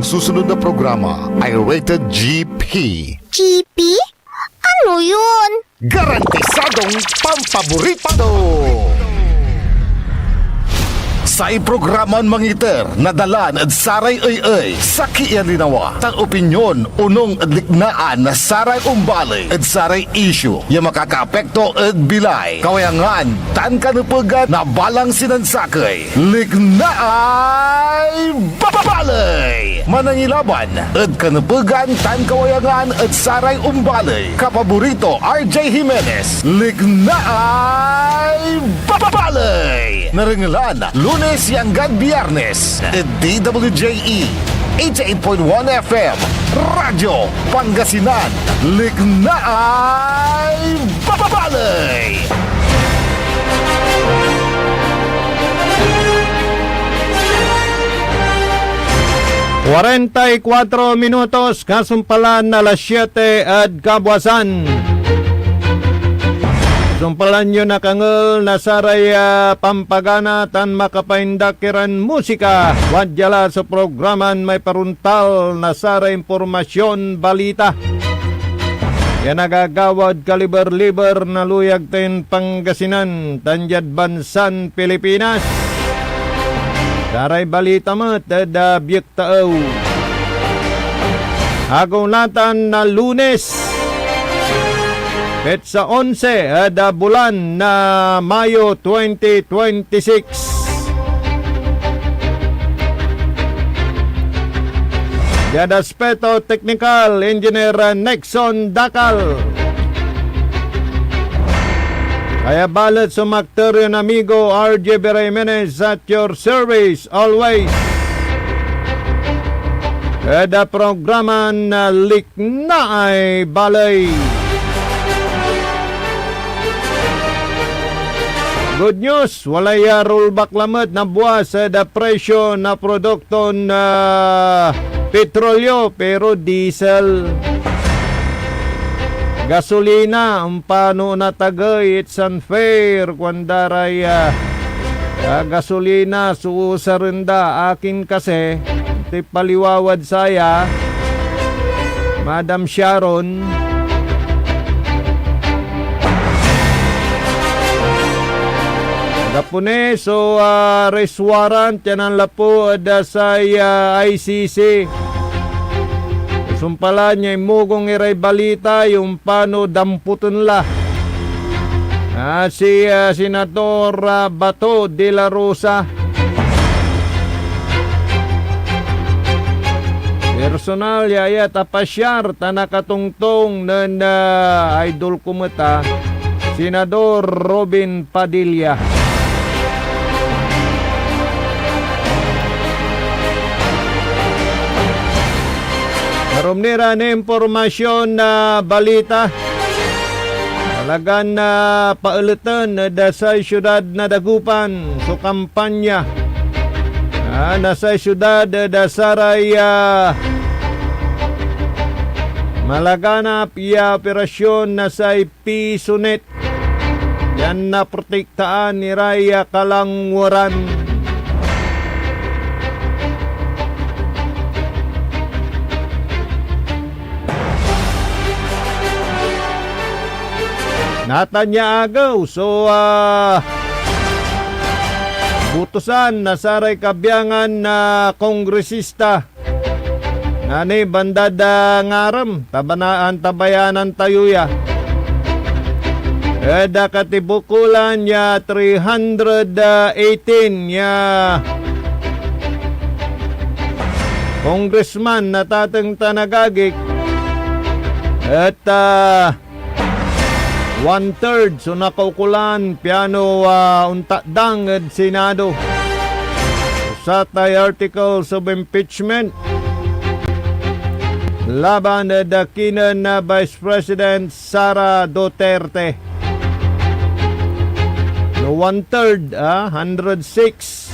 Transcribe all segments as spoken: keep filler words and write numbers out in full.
Susunod na programa ay rated G P. G P? Ano yun? Garantisadong pampaborito! Say programan mangiter na dalan ed saray ey-ey, sakey ya linawa, tan opinyon onung ed liknaan na saray ombaley ed saray isyu ya makakaapekto ed bilay, kawayangan, tan kanepegan na balang sinansakey. Liknaay Baley! Manangilaban ed kanepegan tan kawayangan ed saray ombaley. Kapaborito, R J Jimenez. Liknaay Baley! Narengelan Lunes ya anggad Biyernes ed D W J E eighty-eight point one F M, Radyo Pangasinan. Liknaay Baley! Cuarenta y cuatro minutos, kasumpalan na alas siete ed kabuasan. Sumpalan yo na kangel na saray, ah, pampagana tan makapaindak iran musika. Wadya la so programan maiparuntal na saray impormasyon, balita ya nagagawa ed kaliber-liber na luyag tayon Pangasinan tan diad bansan Pilipinas. Saray balita met ed, ah, biek taew. Agew natan na Lunes, petsa onse ed, ah, bulan na Mayo twenty twenty-six. Diad aspeto teknikal, Engineer Nixon Dacal. Kaya balet so makter yon amigo, R J B Jimenez, at your service always. Ed, ah, programan, ah, Liknaay Baley. Good news, walay, ah, rollback lamet na buas ed, ah, presyo na produkton, ah, petrolyo, pero diesel, gasolina, ompano natagey, it's unfair, kuanda ray, ah, ah, gasolina so usaren da. Akin kasi, antoy paliwawad saya, Madam Sharon? Anggapo ni so, ah, arrest warrant ya nanlapu ed, ah, say, ah, I C C. Sumpalan ya imugong iray balita ya ompano damputen la, ah, si, ah, Senador, ah, Bato de la Rosa. Personal ya ayat a pasyar tan nakatongtong nen, ah, idol ko met a Senador Robin Padilla. Arum ni ra nen impormasyon na balita. Talagan, ah, paeleten ed, ah, say siudad na Dagupan so kampanya, ah, na say siudad ed, ah, saray, ah, malaganap ya operasyon na say PISONet, yan naprotektaan iray, ah, kalangweran. Natan ya agew so, ah, botosan na saray kabiangan na kongresista na nibandad, ah, ngarem, tabana-, antabayanan tayo ya. Ed, ah, katibukulan ya three hundred eighteen ya congressman, natateng tan agagik, et, ah, one-third so nakaukolan piano, ah, ontakdang ed Senado. Satay articles of impeachment laban ed kinen, ah, Vice President Sara Duterte. No one-third, ah, hundred six,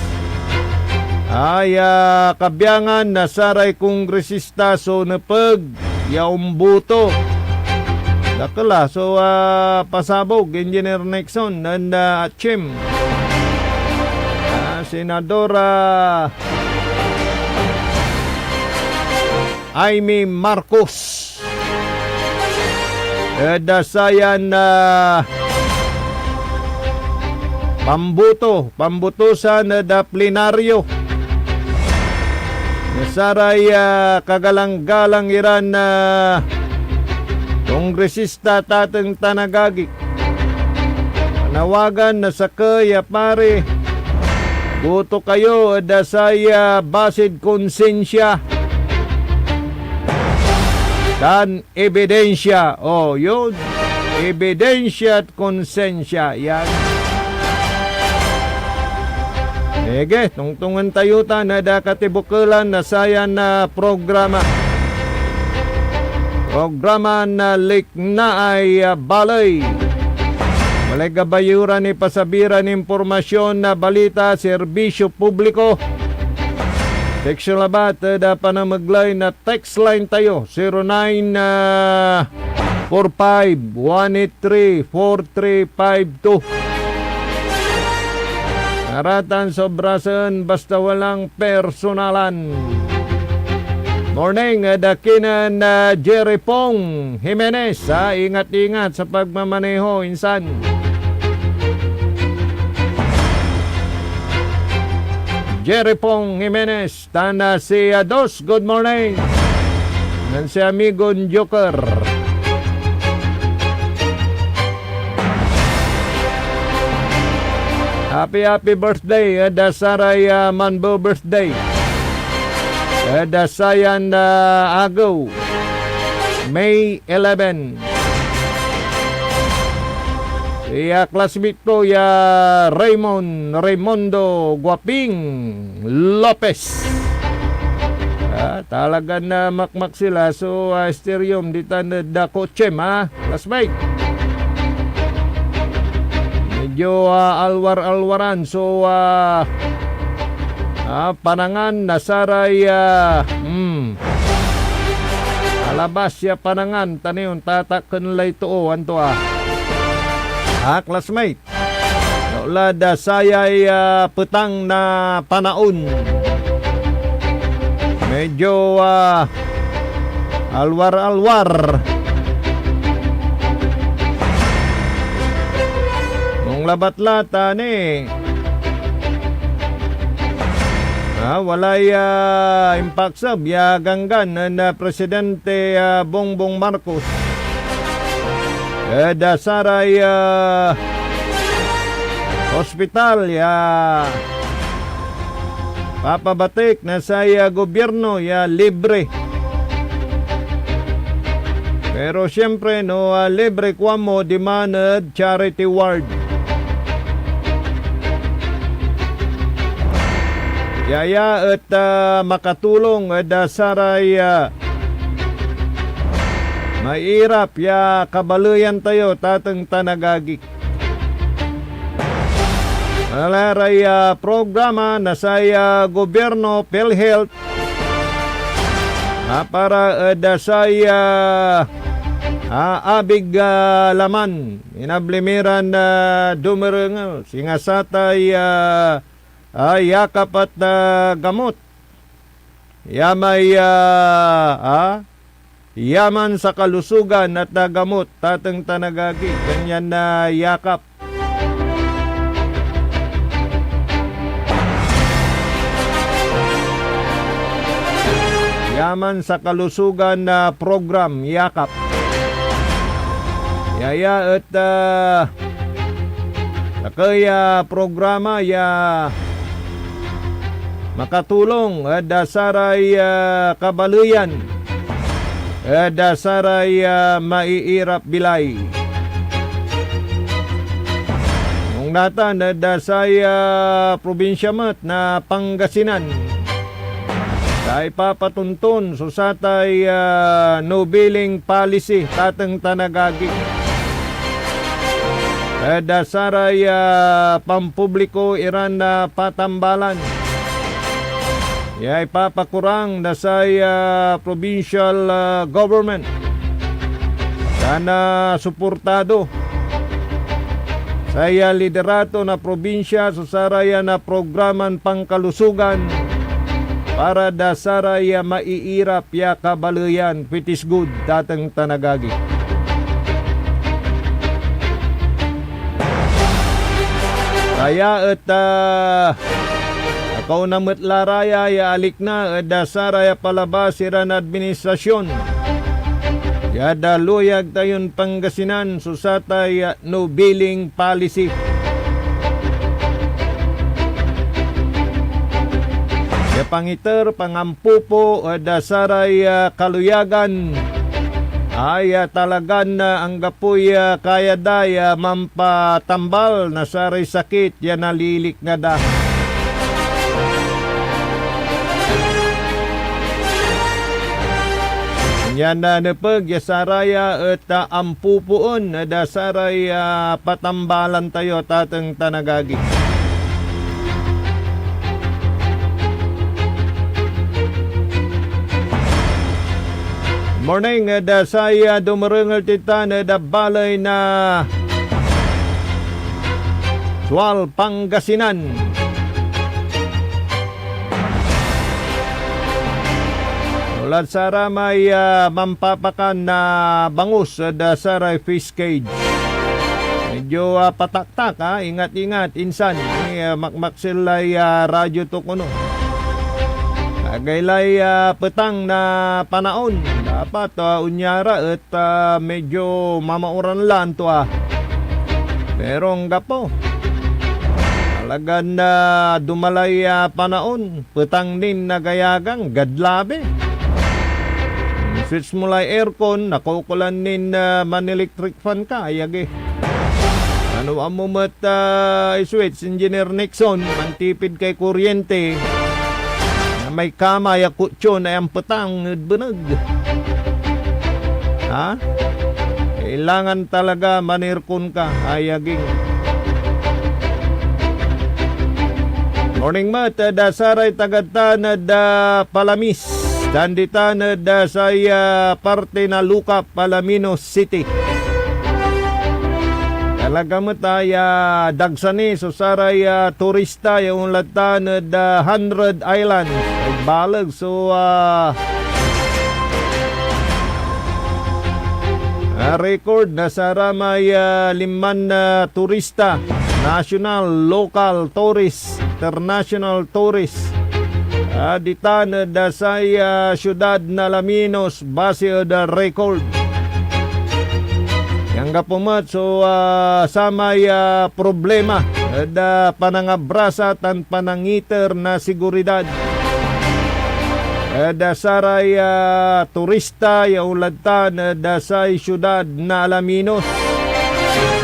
ay, ah, kabiangan na saray kongresista so nepeg ya omboto. Dakel, ah. So, ah, pasabog, Engineer Nixon, nen, ah, Chim. Ah, Senadora Imee Marcos ed, ah, sayan, ah, pambuto, pambutusan ed, ah, plenaryo na saray, ah, kagalang-galang iran, ah, kongresista, tateng tan agagi. Panawagan na sakey a pari, boto kayo ed, ah, say, ah, basid konsensya tan ebidensya. O, yun. Ebidensya at konsensya. Yan. Sige, tongtongen tayo tan ed katibukelan na sayan, ah, programa. Programa na Liknaay, ah, Baley. Walay gabay yo ran ipasabi ran impormasyon na balita, serbisyo publiko. Text yo labat ed, ah, panamegley na text line tayo, zero nine, ah, four five one eight three four three five two. Naratan so obrasen basta walang personalan. Morning, ed kinen, ah, Jerry Pong Jimenez, ah, ingat-ingat sa pagmamaneho, insan. Jerry Pong Jimenez, tan, ah, si, ah, Dos, good morning. Nen si amigon Joker. Happy, happy birthday ed, ah, saray, ah, manbo-birthday ed, ah, sayan, ah, agew, May eleven. Si, ah, classmate ko ya Raymond, Raymundo Guaping Lopez. Ah, talagan, ah, makmak sila. So, ah, stereom ditan ed, ah, kotsem, ah, classmate. Medyo, ah, alwar-alwaran. So, ah, ah, panangan na saray, ah, hmm, alabas ya panangan, ta ni ontatakken lay too, anto, ah. Ah, classmate. Lautlad, ah, sayay, ah, petang na panaon, medyo, ah, alwar-alwar. Nung labat la, ta ni, ah, walay, ah, impakseb ya ganggan nen, ah, Presidente, ah, Bongbong Marcos ed, ah, saray, ah, ospital ya papabatik na say, ah, gobyerno ya libre. Pero siyempre, no, ah, libre, kuan mo, diman ed charity ward. Yaya et, ah, makatulong ed, ah, saray, ah, mairap ya kabaleyan tayo, tateng tan agagi. Wala ray, ah, programa na say, ah, gobyerno, PhilHealth, ah, para ed, ah, say, ah, ah, abig, ah, laman. Inabli mi ran, ah, dumerengel, singa satay, ah, ah, yakap et, ah, gamot. Ya may, ah, ah, yaman sa kalusugan et, ah, gamot, tateng tan agagi, kanyan, ah, yakap. Yaman sa kalusugan na program, yakap. Yaya et, ah, sakey a programa ya makatulong ed, ah, saray, ah, kabaleyan ed, ah, saray, ah, maiirap bilay. Nung natan ed, ah, say, ah, probinsya met na Pangasinan, ta ipapatonton so satay, ah, no billing policy, tateng tan agagi, ed, ah, saray, ah, pampubliko iran, ah, patambalan ya ipapakurang na say, ah, provincial, ah, government tan, ah, suportado say, ah, liderato na probinsya so sarayan a programan pangkalusugan para da saray, ah, maiirap ya kabaleyan, which is good, dateng tan agagi. Kaya et, ah, akauna met la ra ya, ya alikna ed, ah, saray palabas iran administrasyon. Ya da luyag tayon Pangasinan so satay, ah, no billing policy. Ya pangiter, pangampupo ed, ah, saray, ah, kaluyagan, ay, ah, talagan, ah, anggapoy, ah, kaya da ya mampatambal na saray sakit ya nalilikna da. Nian, ah, nepeg ya saraya et, ah, ampupoen ed, ah, saray, ah, patambalan tayo, tateng tan agagi. Morning, ed, ah, say, ah, dumerengel ti tan ed, ah, baley na Sual, Pangasinan. Olad saramay, ah, mampapakan na bangus ed, ah, saray fish cage. Medyo, ah, pataktak, ah, ingat-ingat, insan, eh, ah, makmaksil lay, ah, radyo to kono. Agaylay, ah, petang na panaon. Dapat, ah, onya ra et, ah, medyo mamaoran lan tua. Pero anggapo. Talagan, ah, dumalay, ah, panaon. Petang nin nagayagang, gadlabi. Switch mo lay aircon, nakaukolan nin, ah, man-electric fan ka, ayagi. Ano amo met, ah, i-switch, Engineer Nixon, mantipid kay kuryente. Na may kama ya kutyon ay ampetang ed beneg. Ha? Kailangan talaga man-aircon ka, ayagi. Morning met, ed, ah, saray tagad tan ed, ah, Palamis. Tan ditan ed, ah, say, ah, parte na Lucap, Alaminos City. Talaga met ay, ah, dagsa ni so saray, ah, turista ya onlad tan ed, ah, Hundred Islands. Ed baleg so, ah, ah, record na saramay, ah, linman, ah, turista, national, local tourist, international tourist, ah, ditan ed, ah, say, ah, siudad na Alaminos, base ed, ah, record. Anggapo met so, ah, samay, ah, problema ed, ah, panangabrasa tan panangiter na seguridad ed, ah, saray, ah, turista ya onlad tan ed, ah, say siudad na Alaminos.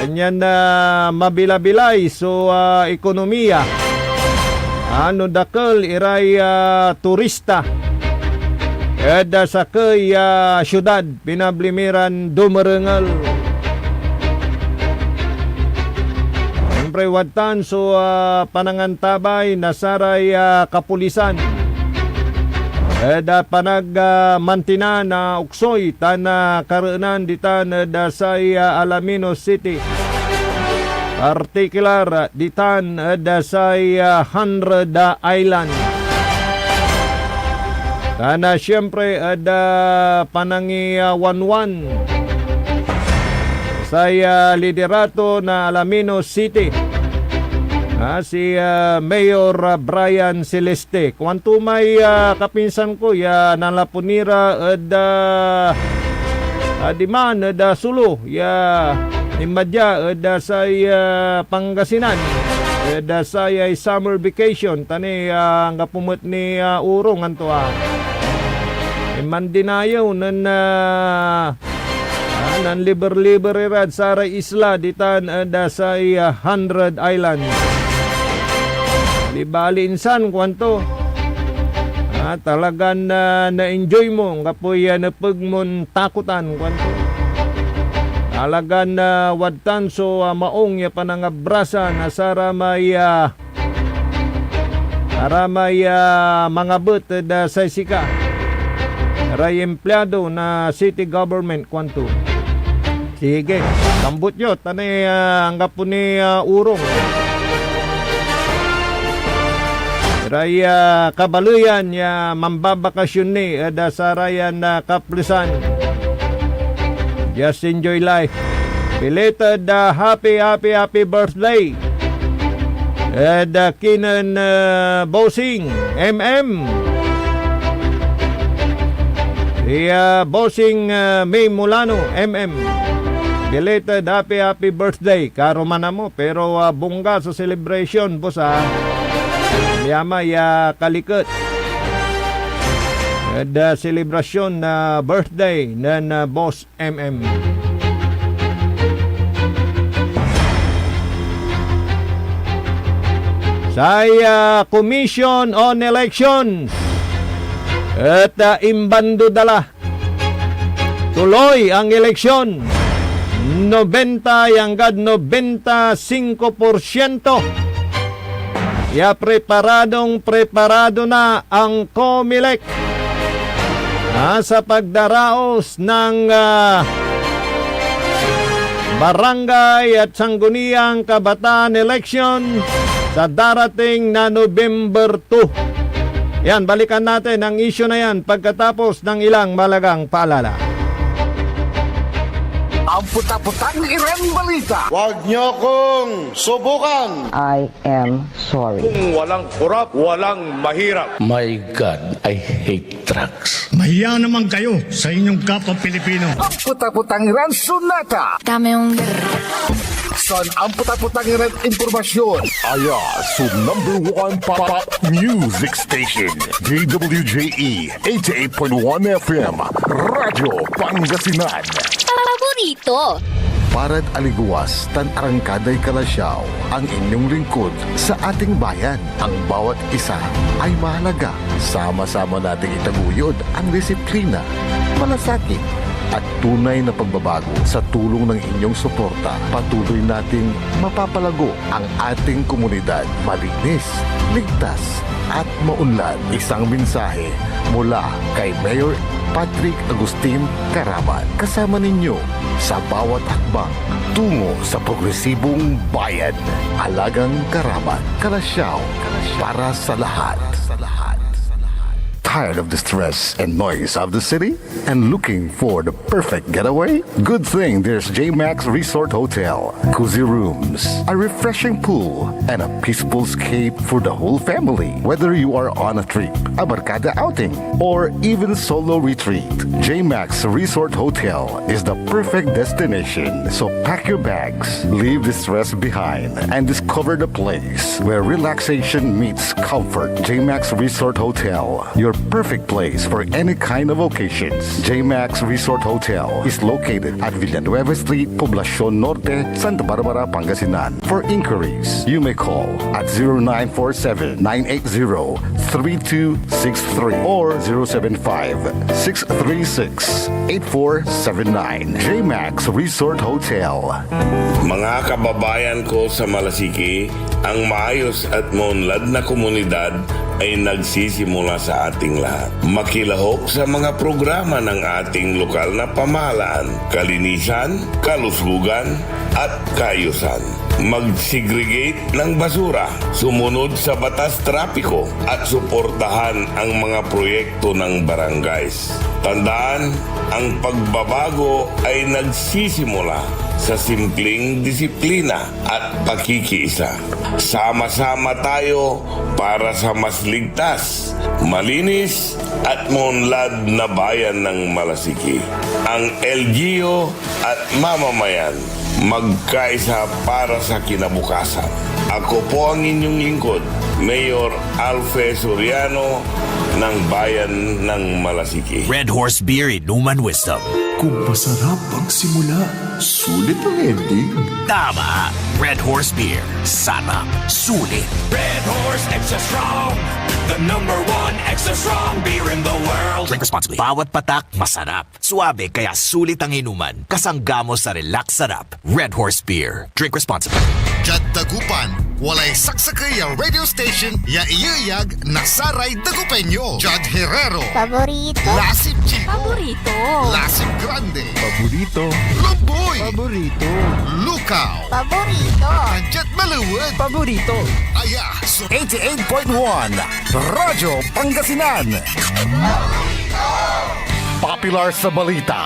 Kanyan, ah, mabilabilay so, ah, ekonomiya. Ano, dakel iray, ah, turista ed, ah, sakey ya siudad, pinabli mi ran dumerengel. Siyempre, wadtan so, ah, panangantabay na saray, ah, kapulisan ed, ah, panag, ah, mantina na uksoy tan, ah, kareenan ditan ed, ah, say, ah, Alaminos City. Partikular, ah, ditan ed, ah, say, ah, Hundred, ah, Island. Tan, ah, siyempre, ed, ah, panangi, ah, wanwan say, ah, liderato na Alaminos City, ah, si, ah, Mayor, ah, Brian Celeste. Kuanto may, ah, kapinsan ko ya nanlapud ni ra ed, ah, ah, diman ed, ah, Sulu ya inmadya ed, ah, say, ah, Pangasinan ed, ah, sayay summer vacation, ta ni, ah, anggapo met ni, ah, urong anto, ah. Inmandinayew nen, ah, ah, nanliber-liber irad saray isla ditan ed, ah, say, ah, Hundred Islands. Di bali insan, kuanto, ah, talagan, ah, na-enjoy mo, anggapoy, ah, nepeg mon takotan, kuanto. Talagan, ah, wadtan so, ah, maong ya panangabrasa na saramay, ah, saramay, ah, mangabet ed, ah, say sika, ray empleyado na city government, kuanto. Sige, kambut yo, ta ni, ah, anggapo ni, ah, urong. Ray, ah, kabaleyan ya mambabakasyon ni ed, ah, sarayan, ah, kaplesan. Just enjoy life. Belated, ah, happy, happy, happy birthday ed, ah, kinen, ah, Bossing M M. Si, ah, Bossing, ah, May Mulano, M M. Belated happy, happy birthday. Karoma na mo, pero, ah, bongga so celebration, boss, ah. Amay ya kaliket ed, ah, selebrasyon na birthday nen, ah, Boss M M. Say, ah, Commission on Elections et, ah, imbando da la. Tuloy ang eleksyon. Nobenta ya anggad nobenta singko porsyento ya preparadong preparado na ang Comelec, ah, sa pagdaraos ng, ah, barangay at sangguniang kabataan election sa darating na November two. Yan, balikan natin ang isyu na yan pagkatapos ng ilang malagang paalala. Ang puta-putang Iran Balita. Huwag niyo kong subukan. I am sorry. Kung walang korap, walang mahirap. My God, I hate drugs. Mahiya naman kayo sa inyong kapwa Pilipino. Ang puta-putang Iran Sonata. Dame un San ang puta-putang Iran impormasyon? Aya so number one pop music station, D W J E eighty-eight point one F M, Radyo Pangasinan. Paborito. Para't aligawas tan arangkaday kalasyaw ang inyong lingkod sa ating bayan. Ang bawat isa ay mahalaga. Sama-sama nating itaguyod ang disiplina, malasakit, at tunay na pagbabago. Sa tulong ng inyong suporta, patuloy nating mapapalago ang ating komunidad. Malinis, ligtas, at maunlad. Isang mensahe mula kay Mayor Patrick Agustin Caraman. Kasama ninyo sa bawat hakbang tungo sa progresibong bayan. Alagang Caraman, kalasyaw para sa lahat. Tired of the stress and noise of the city? And looking for the perfect getaway? Good thing there's J-Max Resort Hotel. Cozy rooms, a refreshing pool, and a peaceful escape for the whole family. Whether you are on a trip, a barkada outing, or even solo retreat, J-Max Resort Hotel is the perfect destination. So pack your bags, leave the stress behind, and discover the place where relaxation meets comfort. J-Max Resort Hotel, your perfect place for any kind of occasions. J-Max Resort Hotel is located at Villanueva Street, Poblacion Norte, Santa Barbara, Pangasinan. For inquiries, you may call at zero nine four seven, nine eight zero, three two six three or zero seven five, six three six, eight four seven nine. J-Max Resort Hotel. Mga kababayan ko sa Malasiki, ang maayos at maunlad na komunidad ay nagsisimula sa ating lahat. Makilahok sa mga programa ng ating lokal na pamahalaan, kalinisan, kalusugan, at kaayusan. Mag-segregate ng basura, sumunod sa batas trapiko, at suportahan ang mga proyekto ng barangays. Tandaan, ang pagbabago ay nagsisimula sa simpleng disiplina at pakikiisa. Sama-sama tayo para sa mas ligtas, malinis, at maunlad na bayan ng Malasiki. Ang L G U at mamamayan, magkaisa para sa kinabukasan. Ako po ang inyong lingkod, Mayor Alfe Soriano ng Bayan ng Malasiki. Red Horse Beer, inuman wisdom. Kung masarap ang simula, sulit ang ending. Tama! Red Horse Beer. Sarap. Sulit. Red Horse Extra Strong, the number one extra strong beer in the world. Drink responsibly. Bawat patak, masarap. Suabe, kaya sulit ang inuman. Kasanggamo sa relax sarap. Red Horse Beer. Drink responsibly. Diad Dagupan, Walay saksakey ya radio station ya iyeyag na saray Dagupeño. Jad Herrero. Paborito. Lasip Chico. Paborito. Lasip Grande. Paborito. Lumboy. Paborito. Lukaw. Paborito. Anjet Malewed. Paborito. Aya so eighty-eight point one Radyo Pangasinan. Popular sa balita.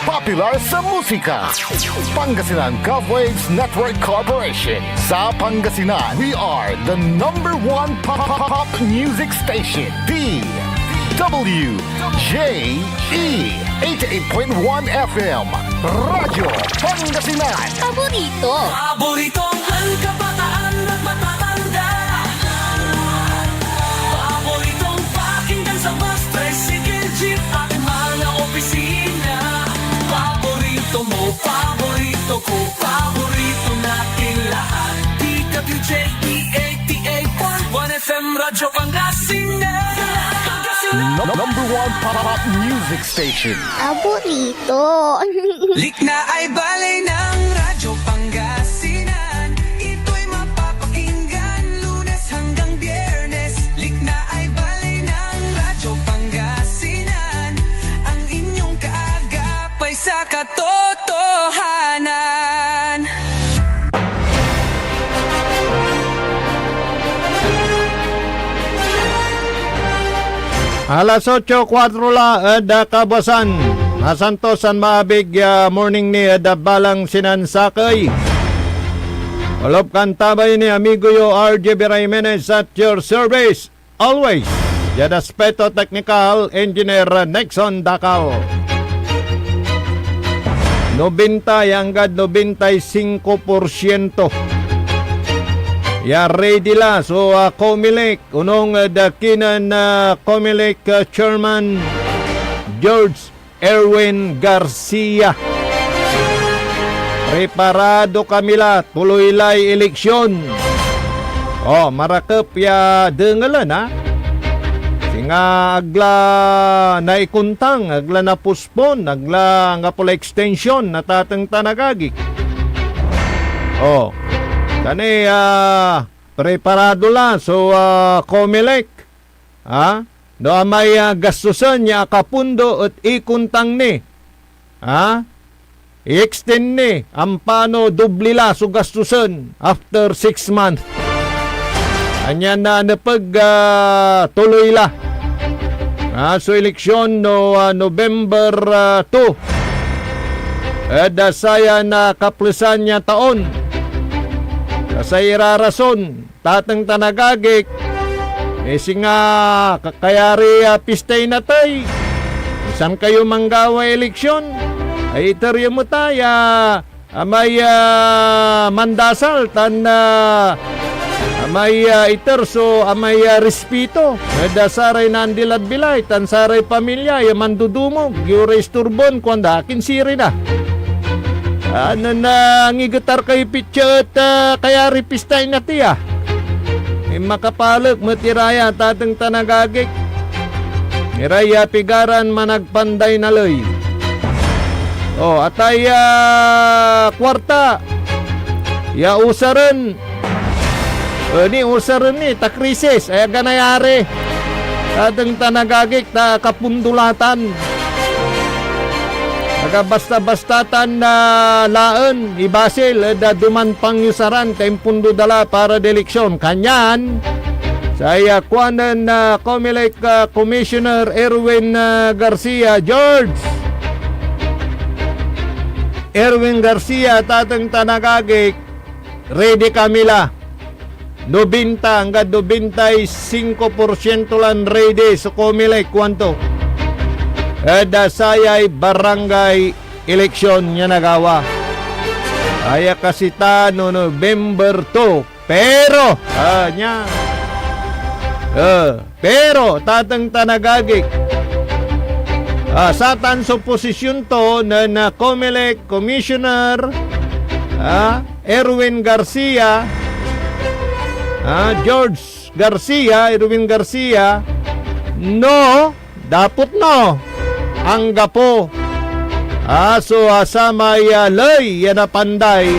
Popular sa musika. Pangasinan Gov Waves Network Corporation. Sa Pangasinan, we are the number one pop, pop, pop music station. D W J E eighty-eight point one F M. Radyo Pangasinan. Paborito. Paboritong kabataan at matatanda. Paboritong pakinggan sa bus, tricycle, jeep at mga opisina. Paborito mo, paborito ko, paborito natin lahat. D W J E eighty-eight point one F M Radyo Pangasinan. Pangasinan. Num-, number one pop music station. Paborito. Liknaay Baley ng Radyo Pangasinan. Ito'y mapapakinggan Lunes hanggang Biyernes. Liknaay Baley ng Radyo Pangasinan. Ang inyong kaagap ay sa katotohanan. Alas otso kuatro la ed, ah, kabuasan. Masantos tan maabig ya morning ni ed, ah, balang sinansakey. Olop kan tabay ni amigo yo, R J B Jimenez, at your service always. Diad aspeto teknikal, Engineer Nixon Dacal. Nobenta ya anggad nobenta y singko porsiento ya ready la so, ah, Comelec. Onung ed, ah, kinen, ah, Comelec, ah, Chairman George Erwin Garcia. Preparado kami la, tuloy lay eleksyon. Oh, marakep ya dengelen, ha? Singa ag la naikuntang, ag la napospon, ag la anggapo la extension, natateng tan agagi. Oh, kani, ah, preparado la so, ah, Comelec. Ha? No amay, ah, gastusen ya akapondo et ikuntang ni. Ha? I-extend ni, ampano doble la so gastusen after six months. Anian na nepeg, ah, tuloy la. Ah, so eleksyon no, ah, November, ah, two. Ed, ah, sayan, ah, kaplesan ya taon. Sa say irarason, tateng tan agagik, eh, singa ka-, kayari, ah, pistay natey. Insan kayo manggaway eleksyon, ay iter yo met aya, amay, ah, mandasal tan, ah, amay, ah, iter so amay, ah, rispito ed, ah, saray nandilad bilay tan saray pamilya ya mandudumog, yo ray isturboen, kuanda, akin sirin a. Ah, nen, ah, angigetar kayo pitsa et, ah, kayari pista inati, ah. Inmakapalek met ira ya, tateng tan agagik. Iray, ah, pigaran managpanday naley. Oh, atay, ah, kuarta ya usaren. Eh, ni usaren ni, ta krisis, aya ga nayari. Tateng tan agagik, ta kapundulatan. Aga basta-basta tan, ah, laen, ibasil, ed, ah, duman pangyusaran, ta impundo da la para ed eleksyon. Kanyan, say, ah, kuanen, ah, Comelec, ah, Commissioner Erwin, ah, Garcia, George. Erwin Garcia, tateng tan agagik, ready kami la. Nobenta anggad nobenta y singko porsiento lan ready so Comelec, kuanto. Ed, ah, sayay barangay eleksyon ya nagawa. Aya kasi ta no November two. Pero, ah, nia. Ah, pero, tateng tan agagik. Ah, satan so posisyon to nen, ah, Comelec Commissioner, ah, Erwin Garcia, ah, George Garcia, Erwin Garcia, no, dapot no, anggapo. Ah, so, ah, samay, ah, ley ya napanday.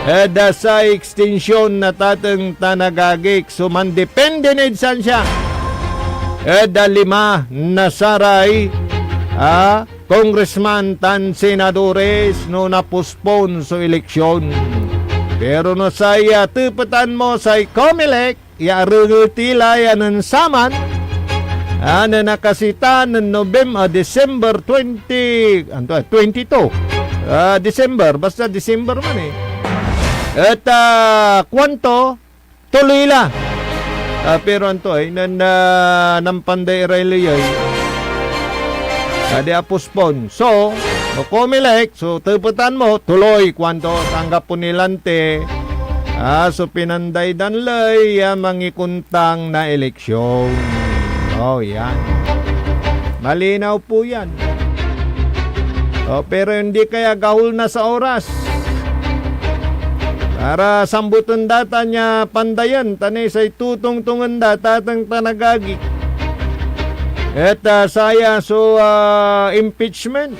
ed, ah, say ekstensyon na tateng tan agagik so mandepende nid siansia ed, ah, lima na saray, ah, congressman tan senadores no napospon so eleksyon. Pero no say, ah, tepetan mo say Comelec, ya arengel ti la ya nen saman, ah, nen akasi ta nen Novem-, ah, December twenty, anto, ah, twenty-two. Ah, December, basta December man eh. Et, ah, kuanto, tuloy la. Ah, pero anto ay, nen, ah, nampan da iray leyey, ah, di apospon. So, no Comelec, so tepetan mo, tuloy, kuanto, anggapo ni lanti, ah, so pinandaydan ley ya mangikontang na eleksyon. Oh, yan. Malinaw po yan. Oh, pero hindi kaya gahul na sa oras. Para sambutan da tan ya pandayan, tan say tutungtungen da, tateng tan agagi. Et, ah, saya so, ah, impeachment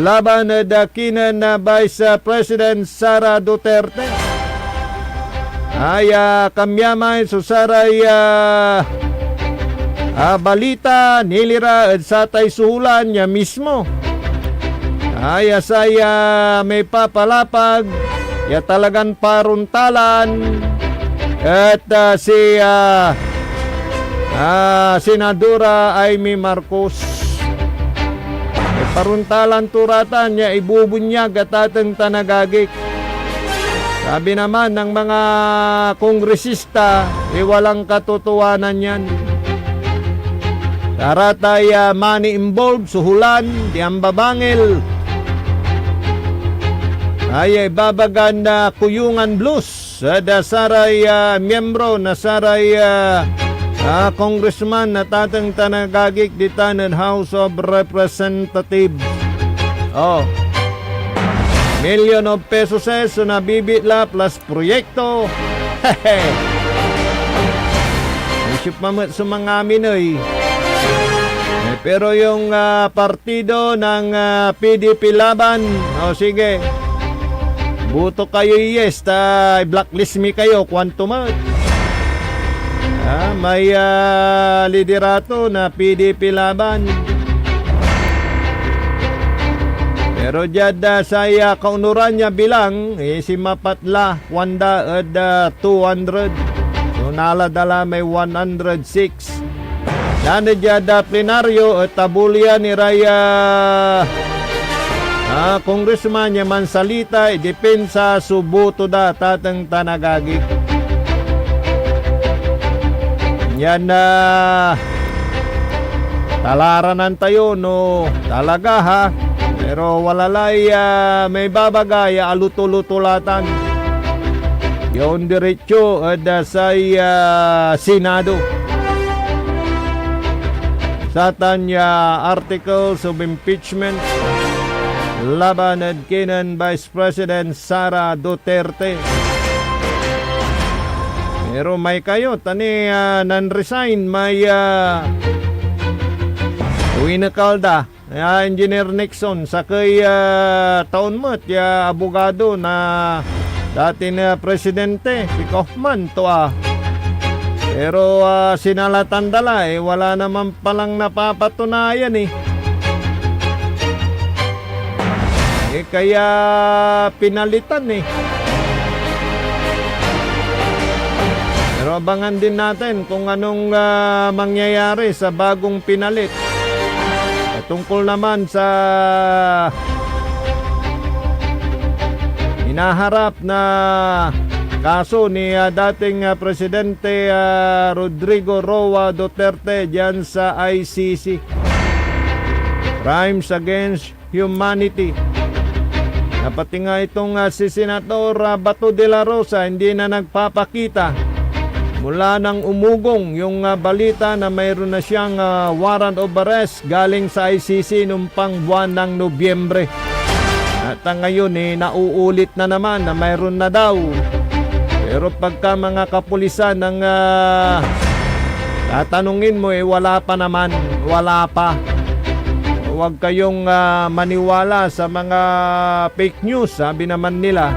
laban ed, ah, kinen, ah, Vice, ah, President Sara Duterte. Ay, ah, kamyamay so saray, ah, ah, balita nilira ed satay suhulan ya mismo. Ay, ah, say, ah, may papalapag ya talagan paruntalan et, ah, si, ah, ah, Senadora Imee Marcos. Paruntalan to ratan ya ibubunyag a tateng tan agagik. Sabi naman ng mga kongresista, eh, walang katotohanan yan. Saratay, ah, money involved, suhulan, di ambabangil. Ay, ibabagan na Kuyungan Blues ed, ah, saray, ah, miyembro na saray, ah, ah, congressman na tateng tan agagik ditan ed House of Representatives. Oh. Million of pesos eh, so nabibitla plus proyekto. Isip pa met so mangamin, oy. Eh, pero yung, ah, partido ng, ah, P D P Laban, o sige, boto kayo yes, ta i-blacklist mi kayo, kuanto met. Ah, may, ah, liderato na P D P Laban. Pero diad, ah, say, ah, kaunoran ya bilang, eh, si Mapatla, kuanda ed, ah, two hundred. So, nala da la may one hundred six. Nano diad, ah, plenaryo et abulian iray, ah, ah, congressman ya mansalita, idepensa so boto da, tateng tan agagi. Yan, ah, talaranan tayo, no, talaga, ha? Pero wala lay, ah, may babaga ya aluto-luto latan. Yon diretso ed, ah, say, ah, Senado. Satan ya articles of impeachment laban ed kinen Vice President Sara Duterte. Pero may kayo, tani, ah, nan-resign, may, ah, winekal da. Ya Engineer Nixon, sakey, ah, taon met ya abogado na dati na presidente, si Kaufman to, ah. Pero, ah, sinalatan da la, eh, wala naman palang napapatunayan, eh. Eh, kaya pinalitan, eh. Pero abangan din natin kung anong, ah, mangyayari sa bagong pinalit. Patungkol naman sa inaharap na kaso ni, ah, dating, ah, Presidente, ah, Rodrigo Roa Duterte diyan sa I C C. Crimes against humanity. Na pati nga itong, ah, si Senador, ah, Bato de la Rosa, hindi na nagpapakita. Mula nang umugong yung, ah, balita na mayroon na siyang, ah, warrant of arrest galing sa I C C nung pang buwan ng Nobyembre. At, ah, ngayon, eh, nauulit na naman na mayroon na daw. Pero pagka mga kapulisan ang, ah, tatanungin mo, eh, wala pa naman. Wala pa. Huwag kayong, ah, maniwala sa mga fake news, sabi naman nila.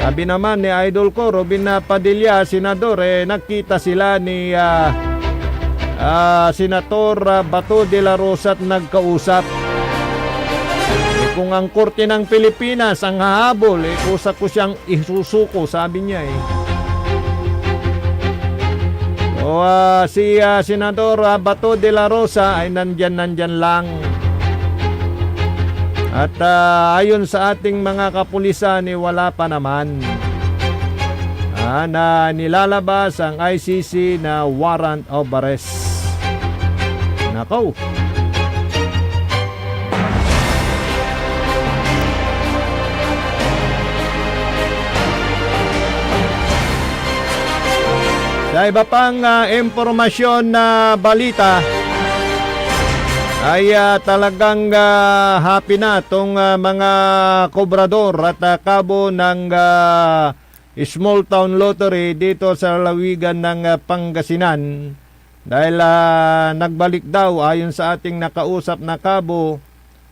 Sabi naman ni Idol ko, Robin, ah, Padilla, senador, eh, nagkita sila ni, ah, ah, Senator, ah, Bato de la Rosa at nagkausap. Eh, kung ang Korte ng Pilipinas ang hahabol, eh, kusa ko siyang isusuko, sabi niya, eh. O, ah, si, ah, Senador, ah, Bato de la Rosa ay nandyan, nandyan lang. At, ah, ayon sa ating mga kapulisan, eh, wala pa naman, ah, na nilalabas ang I C C na warrant of arrest. Nakaw. Sa iba pang, ah, impormasyon na balita, ay, ah, talagang, ah, happy na tong, ah, mga kobrador at, ah, kabo ng, ah, Small Town Lottery dito sa lalawigan ng, ah, Pangasinan. Dahil, ah, nagbalik daw, ayon sa ating nakausap na kabo,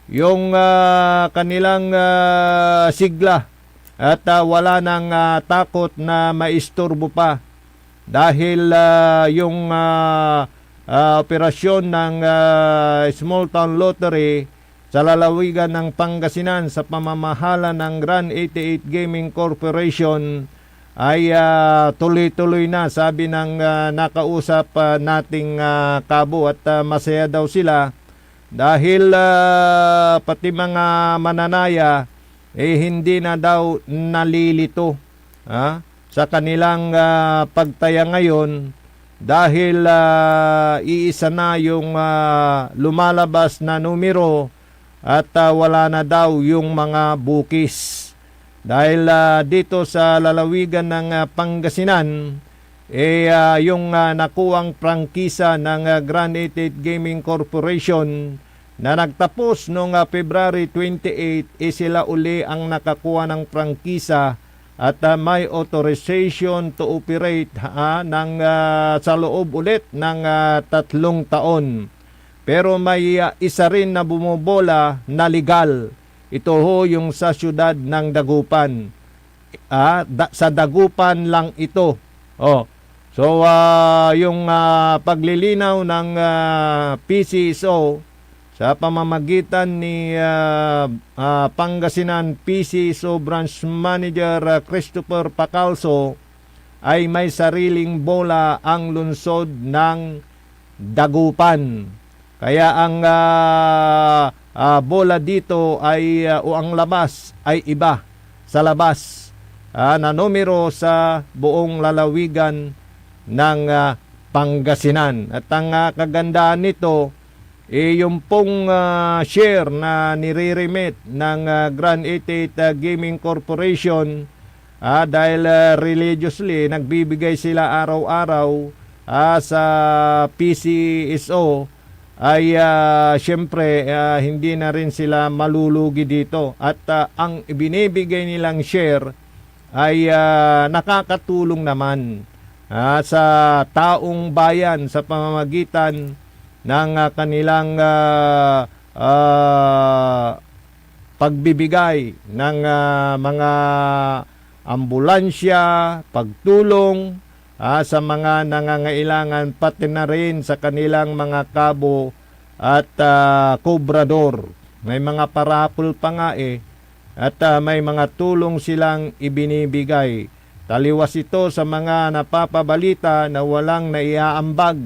yung, ah, kanilang, ah, sigla at, ah, wala nang, ah, takot na maisturbo pa dahil, ah, yung, ah, ah, operasyon ng, ah, Small Town Lottery sa lalawigan ng Pangasinan sa pamamahala ng Grand eighty-eight Gaming Corporation ay, ah, tuloy-tuloy na, sabi ng, ah, nakausap, ah, nating, ah, kabo at, ah, masaya daw sila dahil, ah, pati mga mananaya, eh, hindi na daw nalilito, ah, sa kanilang, ah, pagtaya ngayon dahil, ah, iisa na yung, ah, lumalabas na numero at, ah, wala na daw yung mga bukis. Dahil, ah, dito sa lalawigan ng, ah, Pangasinan, eh, ah, yung, ah, nakuang prangkisa ng, ah, Grand eighty-eight Gaming Corporation na nagtapos nung, ah, February twenty-eight, eh, sila uli ang nakakuha ng prangkisa at, ah, may authorization to operate, ha, ng, ah, sa loob ulit ng, ah, tatlong taon. Pero may, ah, isa rin na bumobola na legal. Ito ho yung sa siyudad ng Dagupan. Ah, da-, sa Dagupan lang ito. Oh. So, ah, yung, ah, paglilinaw ng, ah, P C S O sa pamamagitan ni, ah, ah, Pangasinan P C S O Branch Manager, ah, Christopher Pacalso, ay may sariling bola ang lungsod ng Dagupan. Kaya ang, ah, ah, bola dito ay, ah, o ang labas ay iba sa labas, ah, na numero sa buong lalawigan ng, ah, Pangasinan. At ang, ah, kagandahan nito, eh, yung pong, ah, share na nire-remit ng, ah, Grand eighty-eight, ah, Gaming Corporation, ah, dahil, ah, religiously, nagbibigay sila araw-araw, ah, sa P C S O, ay, ah, siyempre, ah, hindi na rin sila malulugi dito. At, ah, ang ibinibigay nilang share ay, ah, nakakatulong naman, ah, sa taong bayan sa pamamagitan ng, ah, kanilang, ah, ah, pagbibigay ng, ah, mga ambulansya, pagtulong, ah, sa mga nangangailangan, pati na rin sa kanilang mga kabo at, ah, kobrador. May mga parapol pa nga, eh, at, ah, may mga tulong silang ibinibigay. Taliwas ito sa mga napapabalita na walang naiaambag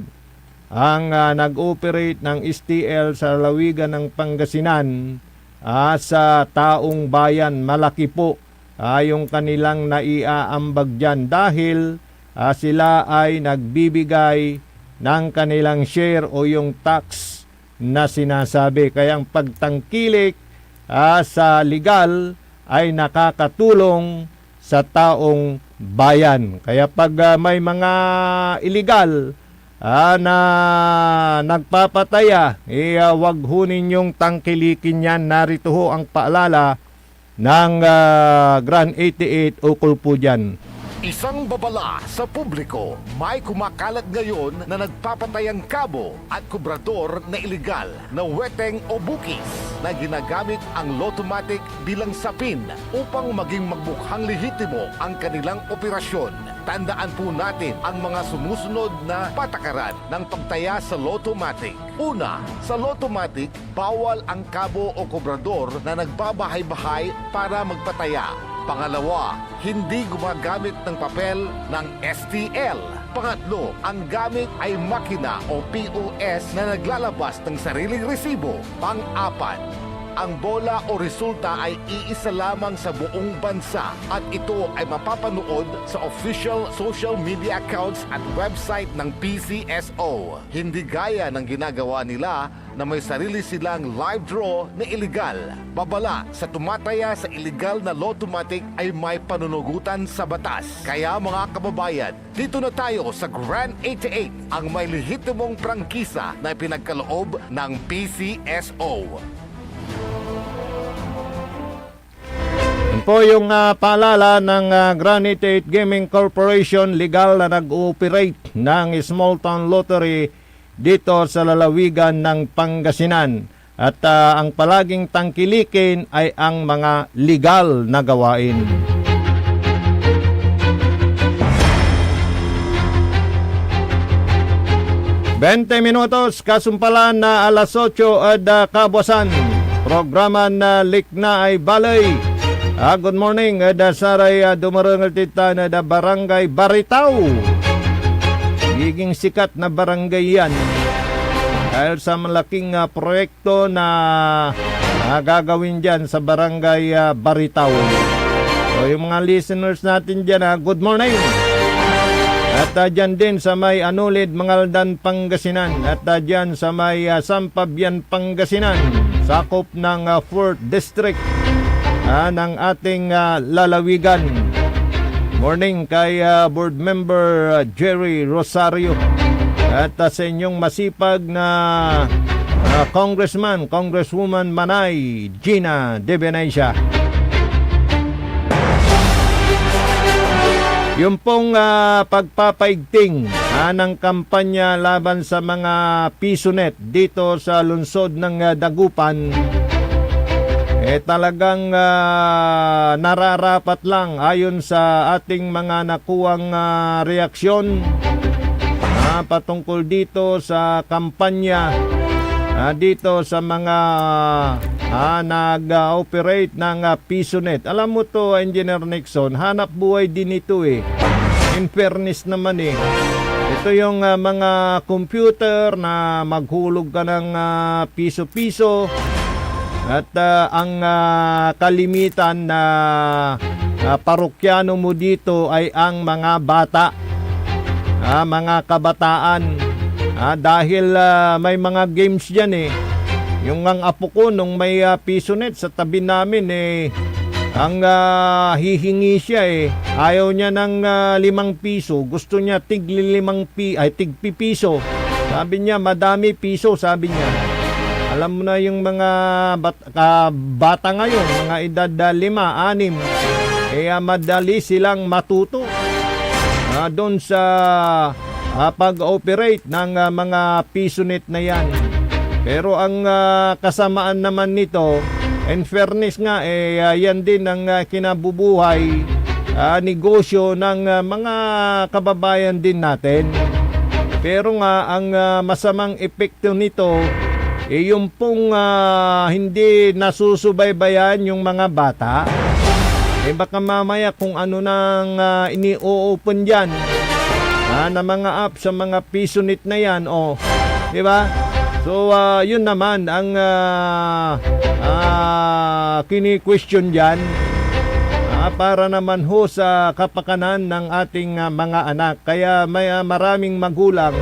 ang, ah, nag-operate ng S T L sa lalawigan ng Pangasinan, ah, sa taong bayan. Malaki po, ah, yung kanilang naiaambag diyan dahil, ah, sila ay nagbibigay ng kanilang share o yung tax na sinasabi. Kaya ang pagtangkilik, ah, sa legal ay nakakatulong sa taong bayan. Kaya pag, ah, may mga iligal, ah, na nagpapataya, eh, ah, wag ho ninyong tangkilikin yan. Narito ho ang paalala ng, ah, Grand eighty-eight ukol po dyan. Isang babala sa publiko, may kumakalat ngayon na nagpapatayan kabo at kobrador na iligal na weteng o bukis na ginagamit ang Lottomatic bilang sapin upang maging magmukhang lehitimo ang kanilang operasyon. Tandaan po natin ang mga sumusunod na patakaran ng pagtaya sa Lottomatic. Una, sa Lottomatic, bawal ang kabo o kobrador na nagbabahay-bahay para magpataya. Pangalawa, hindi gumagamit ng papel ng S T L. Pangatlo, ang gamit ay makina o P O S na naglalabas ng sariling resibo. Pang-apat, ang bola o resulta ay iisa lamang sa buong bansa at ito ay mapapanood sa official social media accounts at website ng P C S O. Hindi gaya ng ginagawa nila na may sarili silang live draw na iligal. Babala sa tumataya sa iligal na Lottomatic ay may panunugutan sa batas. Kaya, mga kababayan, dito na tayo sa Grand eighty-eight, ang may lehitimong prangkisa na ipinagkaloob ng P C S O. Yan po yung, ah, paalala ng, ah, Grand eighty-eight Gaming Corporation, legal na nag-ooperate ng Small Town Lottery dito sa lalawigan ng Pangasinan. At, ah, ang palaging tangkilikin ay ang mga legal na gawain. Bente minutos kasumpalan na alas otso ed, ah, kabuasan. Programa na Liknaay Baley. Ah, good morning ed, ah, saray, ah, dumarengel ed tan ed, ah, Barangay Baritaw. Magiging sikat na barangay yan dahil sa malaking, ah, proyekto na, ah, gagawin dyan sa Barangay, ah, Baritaw. So, yung mga listeners natin dyan, ah, good morning. At, ah, dyan din sa may Anulid, Mangaldan, Pangasinan. At, ah, dyan sa may, ah, Sampabian, Pangasinan. Sakop ng, ah, fourth District, ah, ng ating, ah, lalawigan. Morning kay, ah, Board Member, ah, Jerry Rosario. At, ah, sa inyong masipag na, ah, Congressman, Congresswoman Manay Gina de Venecia. Yung pong, ah, pagpapaigting, ah, ng kampanya laban sa mga pisonet dito sa lungsod ng, ah, Dagupan, eh, talagang, ah, nararapat lang ayon sa ating mga nakuwang, ah, reaksyon, ah, patungkol dito sa kampanya, ah, dito sa mga, ah, nag-ooperate ng, ah, pisonet. Alam mo to, Engineer Nixon, hanap buhay din ito eh. In fairness naman eh. Ito yung, ah, mga computer na maghulog ka ng, ah, piso-piso at, ah, ang, ah, kalimitan na, ah, parokyano mo dito ay ang mga bata, ah, mga kabataan. Ah, dahil, ah, may mga games diyan eh. Yung ang apo ko nung may, ah, piso net sa tabi namin eh, ang, ah, hihingi siya eh. Ayaw niya ng, ah, limang piso, gusto niya tig limang pi-, ay, tig pipiso. Sabi niya, "Madami piso," sabi niya. Alam mo na yung mga bat-, ka-, bata ngayon, mga edad, ah, lima, anim, eh, ah, madali silang matuto, ah, doon sa, ah, pag-operate ng, ah, mga piso net na yan. Pero ang, ah, kasamaan naman nito, in fairness nga, eh, ah, yan din ang, ah, kinabubuhay, ah, negosyo ng, ah, mga kababayan din natin. Pero nga, ang, ah, masamang epekto nito, eh, yung pong, ah, hindi nasusubaybayan yung mga bata, eh, baka mamaya kung ano nang, ah, ini-o-open dyan, ah, na mga app sa mga piso net na yan, oh, di ba? So, ah, yun naman ang, ah, ah, kini-question dyan, ah, para naman ho sa kapakanan ng ating, ah, mga anak. Kaya may, ah, maraming magulang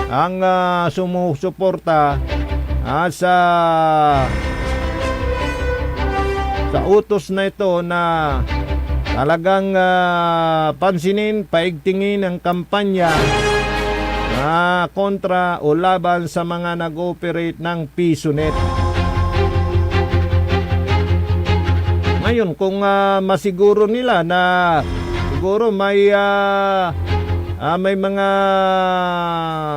ang, ah, sumusuporta, ah, sa, sa utos na ito na talagang, ah, pansinin, paigtingin ang kampanya, ah, kontra o laban sa mga nag-ooperate ng piso net. Ngayon, kung, ah, masiguro nila na Siguro may, ah, ah, may mga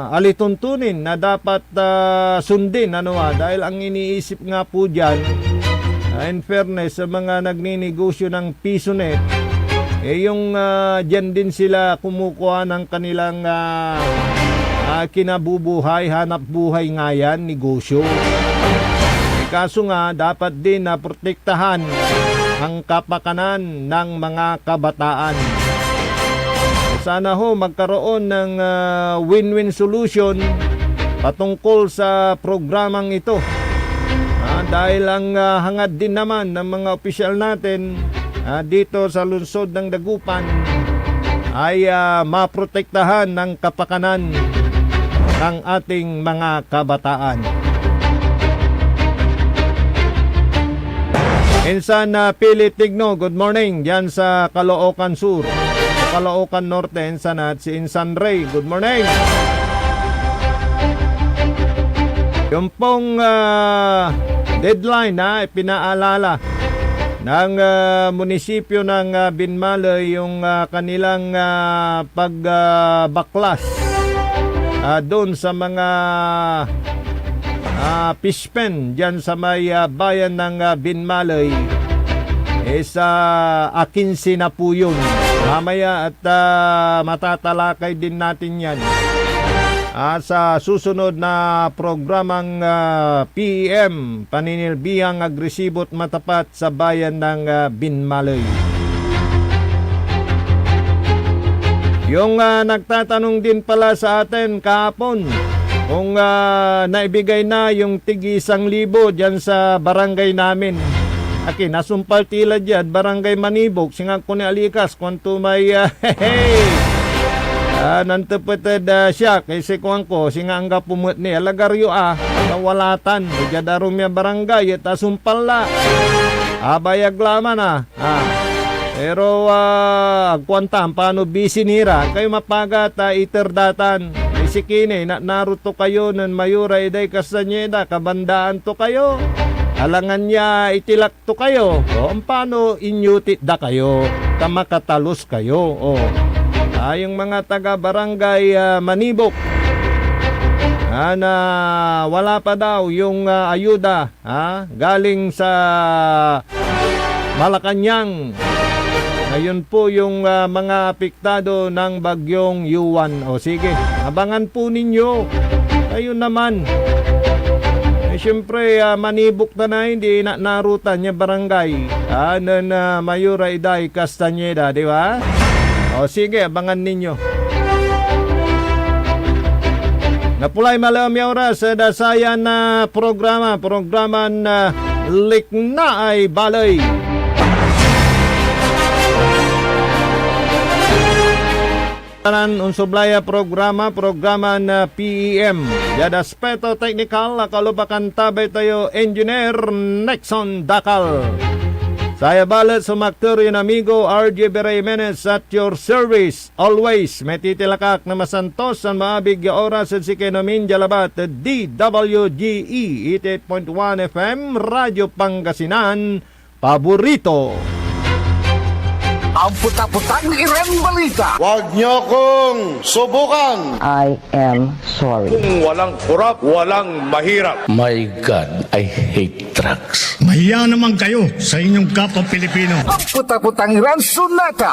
alituntunin na dapat, ah, sundin, ano, ah, dahil ang iniisip nga po diyan, ah, in fairness sa mga nagninegosyo ng piso net, eh, yung, ah, diyan din sila kumukuha ng kanilang, ah, ah, kinabubuhay, hanap buhay nga yan, negosyo. Eh, kaso nga, dapat din na protektahan ang kapakanan ng mga kabataan. Sana ho magkaroon ng, ah, win-win solution patungkol sa programang ito. Ah, dahil ang, ah, hangad din naman ng mga opisyal natin, ah, dito sa lungsod ng Dagupan ay, ah, maprotektahan ng kapakanan ng ating mga kabataan. Insan, ah, Pili Tigno, good morning, diyan sa Caloocan Sur, sa Caloocan Norte, insan at si Insan Ray, good morning. Yung pong, ah, deadline na ipinaalala ng, ah, munisipyo ng, ah, Binmaley yung, ah, kanilang, ah, pag, ah, baklas, ah, doon sa mga, ah, fish pen diyan sa may, ah, bayan ng, ah, Binmaley is, ah, a kinse na po yun. Mamaya at, ah, matatalakay din natin yan, ah, sa susunod na programang, ah, P E M, Paninilbihan Agresibo't Matapat sa bayan ng, ah, Binmaley. Yung, ah, nagtatanong din pala sa atin kahapon kung, ah, naibigay na yung tig isang libo diyan sa barangay namin. Akin, nasumpal tila diad Barangay Manibok, singa ko ni alikas, kuanto may, ah, hey, ah, nantepet ed, ah, siak, eh, si kuan ko, singa anggapo met ni alagar yo, ah, nawalatan, diad arum ya barangay, et asumpal la. Abayag laman, ah. Ah. Pero, ah, agkuan ta, ampano bisi ni ra, kayo mapagat, ah, iter datan. Isiki ni, na-, naruto kayo nen Mayora Iday Castañeda, kabandaan to kayo. Alangan ya itilak to kayo. O, ampano inyutit da kayo, ta makatalus kayo. O. Ah, yung mga taga barangay, ah, Manibok, ah, na wala pa daw yung, ah, ayuda, ah, galing sa Malacañang. Ayun po yung, ah, mga apektado ng Bagyong Uwan. O sige, abangan po ninyo. Ayun naman. Eh, siyempre, ah, Manibok ta na, hindi na narutan ya barangay. Ah, nen, ah, Mayora Iday Castañeda, di ba? O sige, abangan ninyo. Napolay mala may oras ed sayan a programa, programan, ah, Liknaay Baley. Tanan onsoblay a programa, programan, ah, P E M. Diad aspeto teknikal, akalubakan tabay tayo, Engineer Nexon Dacal. Saya balet so makter yon amigo, R J Bere Jimenez, at your service. Always, matitilak ak na masantos tan maabig ya oras ed sikayon amin dia labat ed D W G E eighty-eight point one F M, Radyo Pangasinan, paborito. Ang puta-putang Iran Balita. Huwag niyo kong subukan. I am sorry. Kung walang korap, walang mahirap. My God, I hate drugs. Mahiya naman kayo sa inyong kapwa Pilipino. Ang puta-putang Iran Sonata.